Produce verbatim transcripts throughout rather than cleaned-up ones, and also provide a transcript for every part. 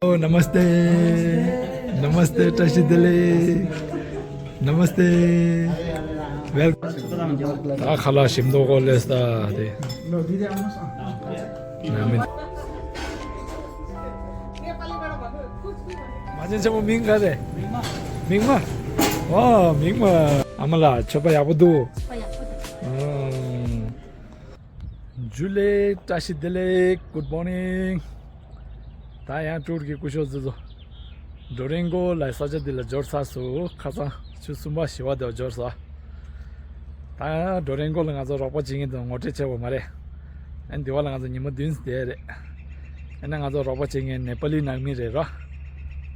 ཨོ། ནམ་སྟེ། ནམ་སྟེ། བཀྲ་ཤིས་བདེ་ལེགས། ནམ་སྟེ། ཝེལ་ད་ཁ་ལག་ཞིམ་མདོག་གོ་ལེ་སྟ་དེ། ནམ་མི། མ་ཅན་ཆེན་པོ་མིང་ག་རེ། མིང་མ། ཨོ། མིང་མ། ཨ་མ་ལགས་མཆོད་པ་ཡག་པོ་འདུག་ཨ། ཇུ་ལེ། བཀྲ་ཤིས་བདེ་ལེགས། Good morning། ད་ཡང་ཀྲུར་གྱི་སྐུ་ཞབས་ཚོ་ཚོ། ཌོ་རེན་གོ་ལ་ས་ཆ་འདི་ལ་འབྱོར་ཚར་སོང་། ཁ་སང་ཆུ་གསུམ་པ་བཞི་པ་དེ་འབྱོར་སོང་། ད་ཌོ་རེན་གོ་ལ་ང་ཚོ་རོགས་པ་བྱེད་མཁན་དང་ངོ་སྤྲོད་བྱས་པ་མ་རེད། ཨ་ནི་འདི་བ་ལ་ང་ཚོ་ཉི་མ་བདུན་བསྡད་རེད། ཨ་ནི་ང་ཚོ་རོགས་པ་བྱེད་མཁན་ནེ་པ་ལི་ནང་མི་རེད་རོ།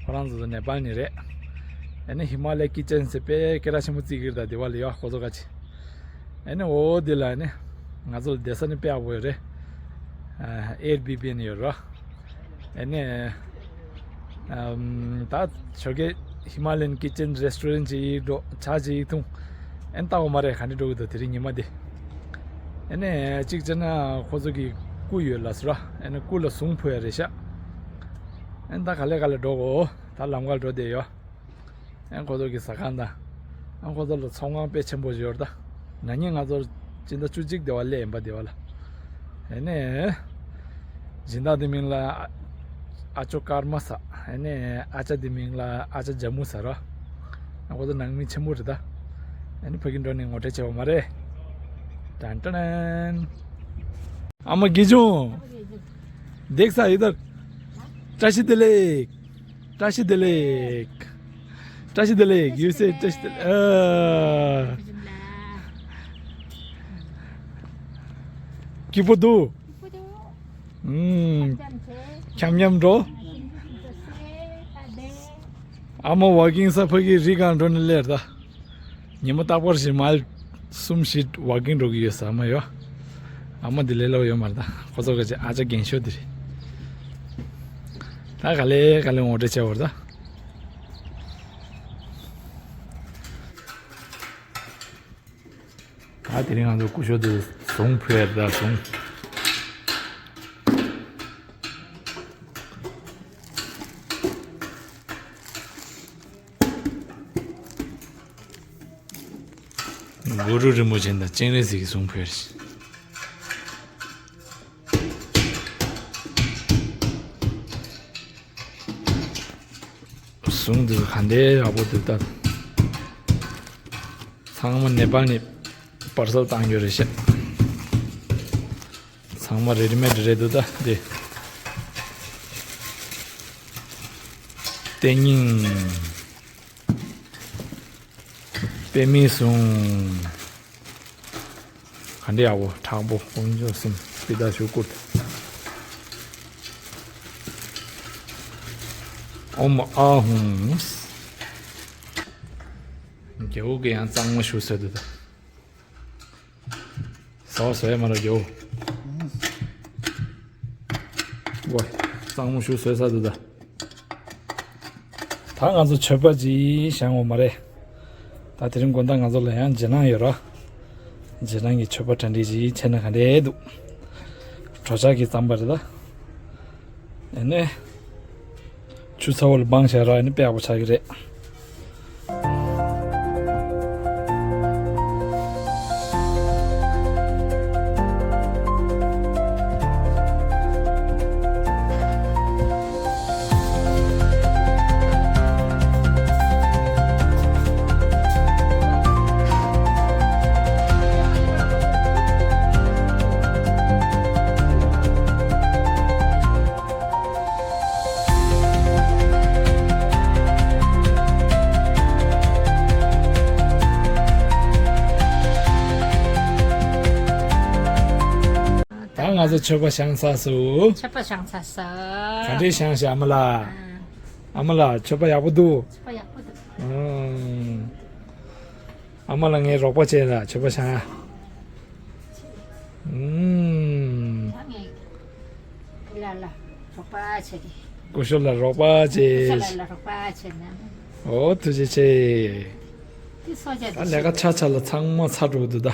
ཁོ་རང་ཚོ་ཚོ་ནེ་པལ་ནས་རེད། ཨ་ནི་ཧི་མ་ལ་ཡ་ཀི་ཅན་ཟེར་དཔེ་སྐད་གྲགས་ཆེན་པོ་བརྩི་གི་རེད། ད་འདི་བ་ལ་ཡོད་ཁོ་ཚོ་ཁ་ཅིག་ཨ་ནི་འོ་འདི་ལ་ནི་ང་ཚོ་ལ་བསྡད་ས་ནི་དཔེ་ཡག་པོ་ཡོད་རེད། ཨེར་བི་བི་ནི་ཡོད་རོ། ཨ་ནི་ཨམ། ད་ཆོ་གའི་ཧི་མ་ལ་ཡན་ཀི་ཅན་རེ་སི་ཊོ་རན་ཅིག་འགྲོ། ཇ་ཅིག་འཐུང་། ཨ་ནི་ལྟ་བ་མ་རེད། ག་འདྲ་འགྲོ་གི་འདུག་དེ་རིང་ཉི་མ་འདི། ཨ་ནི་གཅིག་བྱས་ན་ཁོ་ཚོ་གི་སྐུ་ཡོད་ལབ་སོང་རོ། ཨ་ནི་སྐུ་ལ་གཟུངས་ཕུལ་ཡ་རེད་ཤག་ཨ་ནི་ད་ག་ལེ་ག་ལེ་འགྲོ་གོ། ད་ལམ་ཁར་འགྲོ་བསྡད་ཡོད། ཨ་ཁོ་ཚོ་གི་ཟ་ཁང་དང་། ཨ་ཁོ་ཚོ་ལ་ཚོང་ཁང་དཔེ་ཆེན་པོ་ཡོད་རེད་ད། ན་ནིང་ང་ཚོ་སྤྱི་ཟླ་བཅུ་གཅིག་དེ་བ་སླེབས་ཡིན་པ་དེ་བ་ལ། ཨ་ནི། སྦྱིན་བདག་དེ་མིང་ལ་ཨ་ཅོ་ཀར་མ་ཟེར། ཨ་ནི་ཨ་ཅག་དེ་མིང་ལ་ཨ་ཅག་ཇ་མུ་ཟེར་རོ། ཨ་ཁོ་ཚོ་ནང་མི་ཆེན་པོ་རེད་ད། ཨ་ནི་ཕ་གི་འགྲོ་ནས་ངོ་སྤྲོད་བྱས་པ་མ་རེད། ཏན་ཏན། ཨ་མ་དགེ་ཆུང་། བཀྲ་ཤིས་བདེ་ལེགས། བཀྲ་ཤིས་བདེ་ལེགས། བཀྲ་ཤིས་བདེ་ལེགས། You say བཀྲ་ཤིས་བདེ་ལེགས། ཨ། སྐྱིད་པོ་འདུག་ཨུམ། འཁྱམ་འཁྱམ་འགྲོ། ཨ་མ་ཝོག་ཀིང་ས་ཕ་གི་རི་སྒང་འགྲོ་ནས་སླེབས་ད། ཉི་མ་རྟག་པར་བཞིན་མལ་གསུམ་བཞི་ཝོག་ཀིང་འགྲོ་གི་ཡོད་ཟེར་ཨ་མ་ཡོ། ཨ་མ་འདི་ལས་སླ་པོ་ཡོད་མ་རེད་ད། ཁོ་ཚོ་ག་ཅིག་ཨ་ཅག་རྒན་ཤོས་འདི་རེད། ད་ག་ལེ་ག་ལེ་ངོ་སྤྲོད་བྱས་པ་རེད་ད། ད་དེ་རིང་ང་ཚོ་སྐུ་ཞབས་དེ་གཟུངས་ཕུལ་ཡ་རེད་ད། གཟུངས། གུ་རུ་རིན་པོ་ཆེ་དང་སྤྱན་རས་གཟིགས་ཀྱི་གཟུངས་ཕུལ་ཡ་རེད། གཟུངས་འདི་ག་འདྲའི་ཡག་པོ་འདུག་ད། ཚང་མ་ནེ་པཱལ་ནས་པར་སལ་བཏང་རྒྱུ་རེད་ཤག་ཚང་མ་རེ་ཌི་མེཌ་རེད་འདུག་ད་འདི། ལྟེ་སྙིང་། པདྨའི་གཟུངས། ག་འདྲ་ཡག་པོ་མཁྲེགས་པོ། དཀོན་མཆོག་གསུམ་པི་ཏ་ཤུ་ཀུ་ཏ། ཨོཾ་ཨཱཿཧཱུྃ། རྒྱལ་པོ་གིས་ཡང་གཙང་མ་ཞིག་བཟོས་འདུག་ད། ཟ་བ་ཟ་ཡ་མ་ར་རྒྱོ། ཝ། གཙང་མ་ཞིག་བཟོས་ཚར་འདུག་ད། ད་ང་ཚོ་མཆོད་པ་ཅིག་བཞེངས་འོ་མ་རེད། ད་དེ་རིང་དགོང་དག་ང་ཚོ་ལ་ཡང་རྗེས་གནང་ཡོད་ར། རྗེས་གནང་གི་མཆོད་པ་གྲ་སྒྲིག་ཅིག་བྱས་ན་ག་འདྲ་འདུག་གྲོ་ཆག་གི་རྩམ་པ་རེད་ད། ཨེ་ནས། ཆུ་ཚ་བོ་ལ་སྦང་བྱས་ར་ཨེ་ནས་དཔེ་ཡག་པོ་ཆགས་ཀྱི་རེད། ད་ང་ཚོ་མཆོད་པ་བཞེངས་ཚར་སོང་། མཆོད་པ་བཞེངས་ཚར་སོང་། ག་འདྲས་བཞེངས་ཤག་ཨ་མ་ལགས། ཨ་མ་ལགས་མཆོད་པ་ཡག་པོ་འདུག་མཆོད་པ་ཡག་པོ་འདུག་ཨ་མ་ལགས་ངས་རོགས་པ་བྱས་ལ་མཆོད་པ་བཞེངས། ཨུམ། ད་ངས་ལ་ལ་རོགས་པ་བྱས་ཏེ། སྐུ་ཞབས་ལ་རོགས་པ་བྱས། སྐུ་ཞབས་ལ་ལ་རོགས་པ་བྱས་ན། ཨོ་ཐུགས་རྗེ་ཆེ། དེ་སོ་བརྒྱ་ད་ལས་ཀ་ཆ་ཆ་ལ་ཚང་མ་ཚར་འགྲོ་གི་འདུག་ད།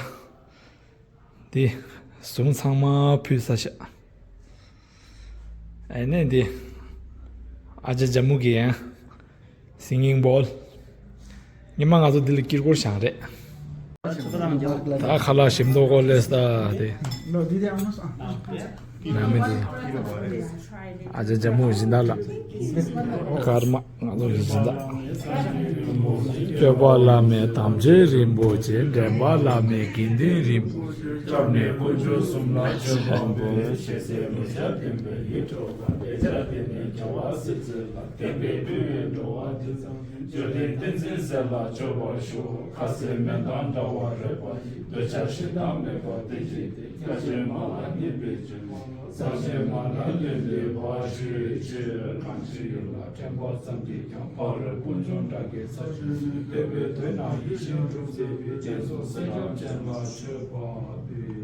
དེ་གཟུངས་ཚང་མ་ཕུལ་ཚར་ཤག་ཨེ་ནས་འདི། ཨ་ཅེ་ཇ་མུ་གི་ཡང་སིང་གིང་བོལ། ཉི་མ་ང་ཚོ་འདི་ལ་དཀྱིལ་འཁོར་བཞེངས་རེད། ད་ཁ་ལག་ཞིམ་མདོག་གོ་ལེ་ས་ད་དེ། ན་མི་འདུག་ཨ་ཅེ་ཇ་མུ་སྦྱིན་བདག་ལགས། ཀརྨ་ང་ཚོ་གི་སྦྱིན་བདག་སྤྱོད་པ་བླ་མེད་དམ་ཆོས་རིན་པོ་ཆེ། འདྲེན་པ་བླ་མེད་དགེ་འདུན་རིན་པོ་ཆེ། སྐྱབས་གནས་དཀོན་མཆོག་གསུམ་ལ་མཆོད་པ་འབུལ། ཞེས་ཟེར་ལོ་བརྒྱ་བསྟན་པའི་ཡིད་འཕྲོག་པ། དེ་བརྒྱ་དེ་ནས་རྒྱལ་བ་སྲས་བརྩེ་ལ། བསྟན་པའི་བུ་ཡི་འགྲོ་བ་འདི་ཙམ། འབྱོར་ལྡན་བསྟན་འཛིན་སྲས་ལ་མཆོད་པར་ཞུ། ཁ་ཟས་སྨན་དང་འདྲ་བ་རེག་པ་ཡིས། འདོད་ཆགས་ཞེ་སྡང་མེད་པ་དེ་བཞིན་ཏེ། བསྐལ་ཆེན་མ་ལ་མཉེས་པའི་སྦྱིན་པ། ས་ཆེན་མ་ལ་ལེན་པའི་བ་ཞུ་ཡི་ཕྱིར། གང་ཕྱིར་ཡུལ་ལ་དྲན་པ་ཙམ་གྱིས་ཀྱང་། ཕ་རོལ་ཀུན་འབྱུང་དགྲ་བགེགས་ཚར་གཅོད་ནས། བསྟན་པའི་དོན་རྣམས་ཡིད་བཞིན་འགྲུབ་མཛད་པའི། བསྟན་སྲུང་གསེར་སྐྱེམས་ཅན་ལ་མཆོད་པ་འབུལ།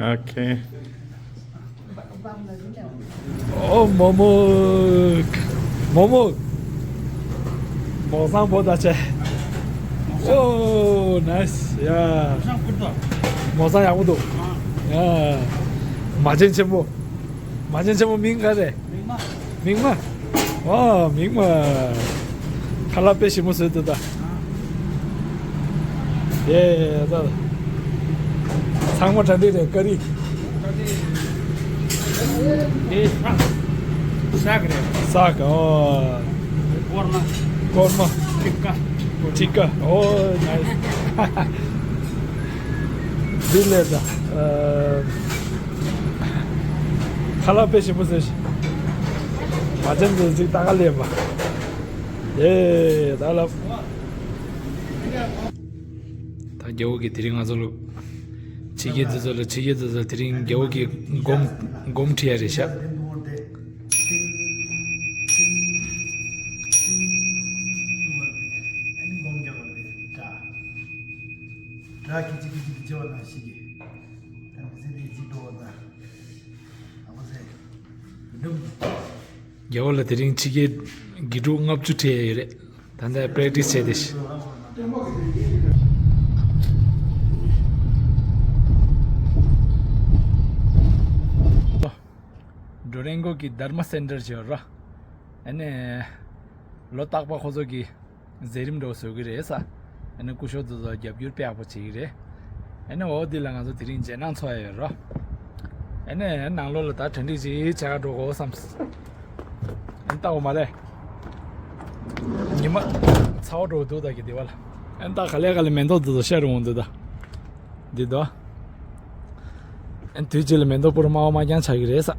Okay. Oh, མོག་མོག་མོག་མོག་མོག་བཟང་པོ་ད་ཆེ། Oh, nice. Yeah. མོག་བཟང་ཡག་པོ་འདུག Yeah. མ་བྱན་ཆེན་པོ། མ་བྱན་ཆེན་པོ་མིང་ག་རེ། མིག་དམར། ཨོ། མིག་དམར། ཁ་ལག་དཔེ་ཞིམ་པོ་བཟོས་འདུག་ད། ཡེ་ད། ཚང་མ་གྲ་སྒྲིག་རེད། ཀ་རི། དེ་ས། ས་ག་རེད། ས་ག་ཨོ། ཀོར་མ། ཀོར་མ། ཊི་ཀ། ཊི་ཀ་ཨོ། ནའིས། འདི་ལས་ད། ཨ། ཁ་ལག་དཔེ་ཞིམ་པོ་བཟོས་ཤིག་མ་བྱན་དུ་ཅིག་ལྟ་ག་ལེན་པ། ཡེ་ད་ལབ། ད་རྒྱལ་པོ་གིས་དེ་རིང་ང་ཚོ་ལ། ཕྱི་རྒྱལ་དེ་ཚོ་ལ་ཕྱི་རྒྱལ་དེ་ཚོ་དེ་རིང་རྒྱལ་པོ་གིས་སྒོམ་སྒོམ་ཁྲིད་ཡ་རེད་ཤག་རྒྱལ་པོ་ལ་དེ་རིང་ཕྱི་རྒྱལ་དགེ་ཕྲུག་ལྔ་བཅུ་ཁྲིད་ཡོད་རེད། ད་ལྟ་པེ་རེག་ཊི་སི་བྱས་ཏེ། ཌུ་རེང་གོ་གི་དྷརྨ་སེན་ཊར་ཅིག་ཡོད་ར། ཨ་ནི། ལོ་རྟག་པར་ཁོ་ཚོ་གི་མཛད་རིམ་འདྲ་བོ་བཟོ་གི་རེད་ས། ཨ་ནི་སྐུ་ཞབས་ཚོ་ཚོ་རྒྱབ་སྐྱོར་དཔེ་ཡག་པོ་བྱེད་ཀྱི་རེད། ཨ་ནི་འོ་འདི་ལ་ང་ཚོ་དེ་རིང་རྗེས་གནང་འཚོགས་ཡ་ཡོད་རོ། ཨ་ནི་ནང་ལོགས་ལ་ད་གྲ་སྒྲིག་ཅིག་བྱེད་ག་འགྲོ་དགོས་བསམས། ཨ་ནི་ལྟ་འོ་མ་རེད། ཉི་མ་ཚ་བོ་འགྲོ་འདུག་ད་གི་དེ་བ་ལ། ཨ་ནི་ད་ག་ལེ་ག་ལེ་མེ་ཏོག་འདི་ཚོ་ཤར་འོང་འདུག་ད། འདི་དོ། ཨན་དུས་གཅིག་ལ་མེ་ཏོག་པུ་ར་དམར་པོ་དམར་རྐྱང་ཆགས་ཀྱི་རེད་ས།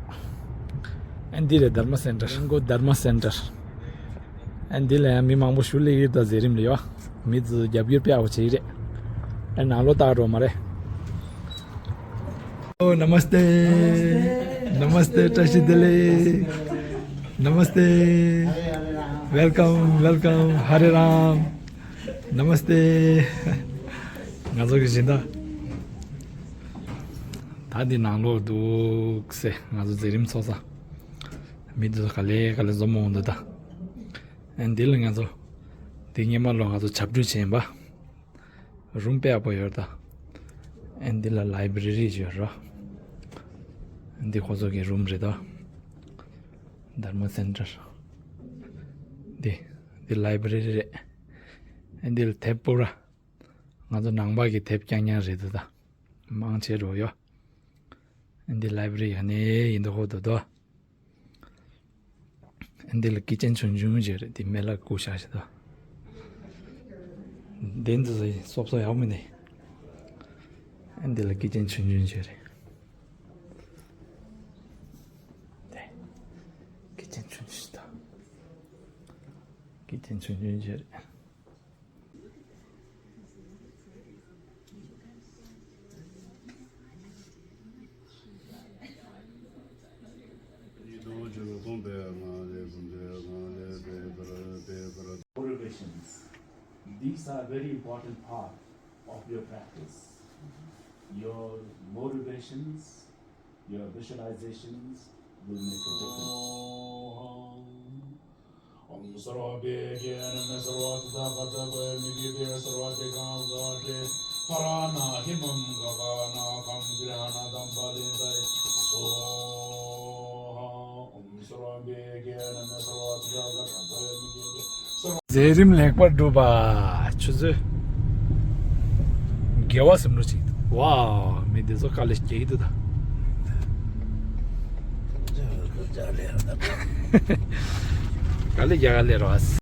ཨན་འདི་རེད་དྷརྨ་སེན་ཊར། ཨན་གོ་དྷརྨ་སེན་ཊར། ཨན་འདི་ལ་ཡང་མི་མང་པོ་ཞུ་སླེབས་ཡོད་ད་མཛད་རིམ་ལ་ཡོ། མི་ཚོ་རྒྱབ་སྐྱོར་དཔེ་ཡག་པོ་བྱེད་ཀྱི་རེད། ཨན་ནང་ལོགས་ལྟ་འགྲོ་མ་རེད། ཨོ་ནམ་སྟེ། ནམ་སྟེ། བཀྲ་ཤིས་བདེ་ལེགས། ནམ་སྟེ། Welcome, welcome. Hare Ram. Namaste. ང་ཚོ་གི་སྦྱིན་བདག་ད་འདི་ནང་ལོགས་འདུག་སེ། ང་ཚོ་མཛད་རིམ་ཚོགས་ས། མི་འདི་ཚོ་ག་ལེ་ག་ལེ་འཛོམས་འོང་འདུག་ད། ཨ་འདི་ལ་ང་ཚོ་འདི་སྔོན་མ་ལོ་ང་ཚོ་ཇབ་སྒྲུག་བྱས་ཡིན་པ། རུམ་དཔེ་ཡག་པོ་ཡོད་ད། ཨ་འདི་ལ་ལའི་བྷ་རེ་རི་ཡོད་རོ། འདི་ཁོ་ཚོ་གི་རུམ་རེད་ད། དྷརྨ་སེན་ཊར། འདི་འདི་ལའི་བྷ་རེ་རི་རེད། ཨ་འདི་ལ་དེབ་པུ་ར། ང་ཚོ་ནང་པ་གི་དེབ་རྐྱང་རྐྱང་རེད་འདུག་ད། མང་ཆེ་རོ་ཡོ། ཨ་འདི་ལའི་བྷ་རེ་རི་ཡ་ནས་ཡིན་འདུག་ཧོ་འདུག་དོ། ཨ་འདི་ལ་ཀི་ཅན་ཆུང་ཆུང་ཅིག་རེད། འདི་མེ་ལ་བསྐུ་བཞག་ཞིག་དོ། འདི་འདི་ཚོ་སོབ་སོབ་ཡག་མི་འདི། ཨ་འདི་ལ་ཀི་ཅན་ཆུང་ཆུང་ཅིག་རེད། འདི་ཀི་ཅན་ཆུང་ཆུང་ཅིག་དོ། ཀི་ཅན་ཆུང་ཆུང་ཅིག་རེད། Motivations. These are very important part of your practice. Your motivations, your visualizations will make a difference. ཨོཾ་སརྦ་བི་གྷྱ་ནཱ་མེ་སརྦ་ཏུ་ཏ་ག་ཏ་གོ་མི་གི་དེ་སརྦ་ཏེ་གང་ག་ཏེ་ཕ་ར་ཎ་ཧི་མམ་ག་ག་ཎ་ཁམ་གི་ར་ཧ་ཎ་དམ་པ་ལེན་ཏེ་སོ། མཛད་རིམ་ལེགས་པར་གྲུབ་པ། ཆུ་ཚོད་དགེ་བ་ཟིན་འགྲོ་ཅིག་ཝའོ། མི་འདི་ཚོ་དཀའ་ལས་རྒྱག་གི་འདུག་ད། དཀའ་ལས་རྒྱག་ག་ལས་རོགས།